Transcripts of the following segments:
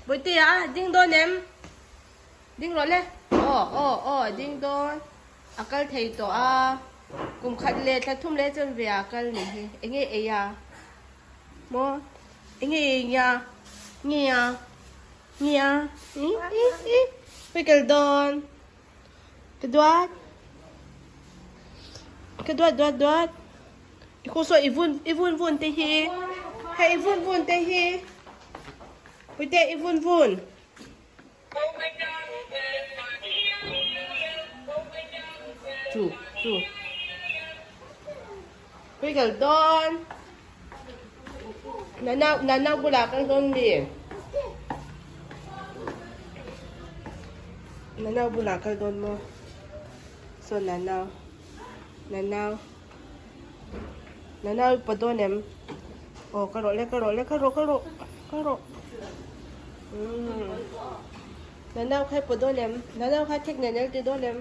Bawihtea ding dawn em? Ding rawh le. Aw aw aw ding dawn. A kal thei tawh a. Kum khat leh thla thum leh chuan ve a kal nih hi. Enge ei a? Maw? Enge ei a? Nge a? Nge a? Ih ih ih. Pui kal dawn. Ka duat. Ka duat duat duat. I khu saw i vun i vun vun te hi. Hei i vun vun te hi. Puite i vun vun. Chu chu. Pui kal dawn. Nanau nanau bulah kal dawn mi. Nanau bulah kal dawn maw. So nanau. Nanau. Nanau i pawt dawn em? Aw ka rawh le ka rawh le ka rawh ka rawh ka rawh. Umm. Nanau kha i pawt dawn em? Nanau kha thek nen el ti dawn em?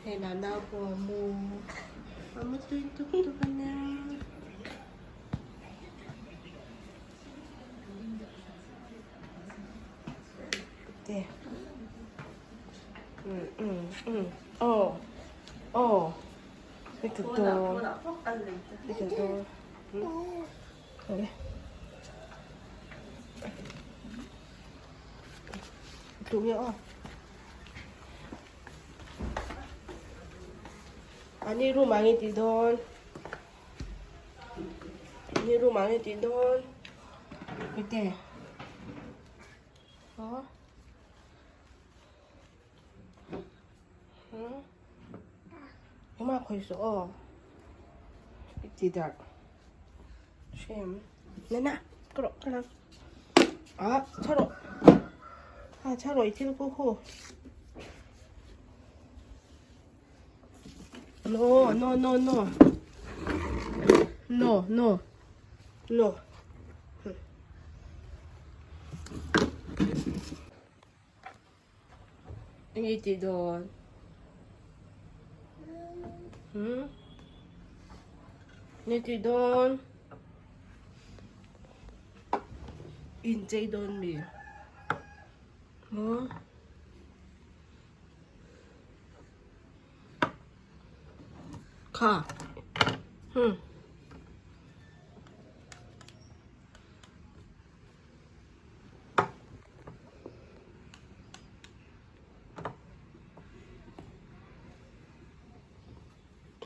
Hei nanau pawh a mu. A mu tui tuk tuk a nia. Te. Um um um. Aw. Aw. Hei ka dawn. Hei ka dawn. Hmm. Tụ nghe aw. Ani room ah nge tih dawn. Ani room ah nge tih dawn. Pute. Aw. Hmm. Engmah khawi suh aw. I ti darh. Hrem. Nana, ka rawh ka lang. Ah, chha rawh. Ah, chha rawh i thil khu khu. No, no, no, no. No, no. No. Eng i tih dawn? Hmm? Eng i tih dawn? Inchei dawn mi? Maw? Kha. Hmm.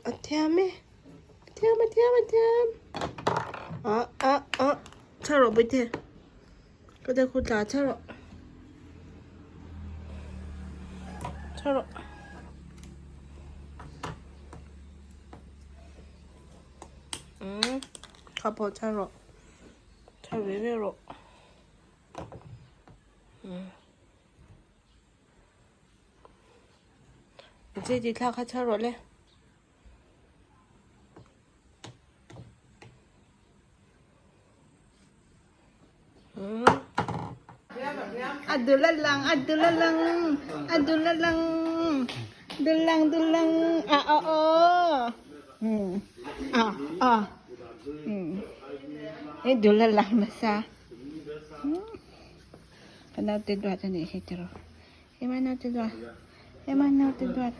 A thiam e a thiam a thiam a thiam ah ah ah chha rawh bawihte ka te khu tla chha rawh chha rawh umm kha pawh chha rawh. Tha ve ve rawh. Che ti thla kha chha rawh le. Adulalang, adulalang, adulalang, dulang, dulang, ah, oh, oh. Hmm. Ah, ah. Hmm. Ei dul a lang nasa. Hmm. Ka naute duat a nih hi tiraw. Ema naute duat. Ema naute duat.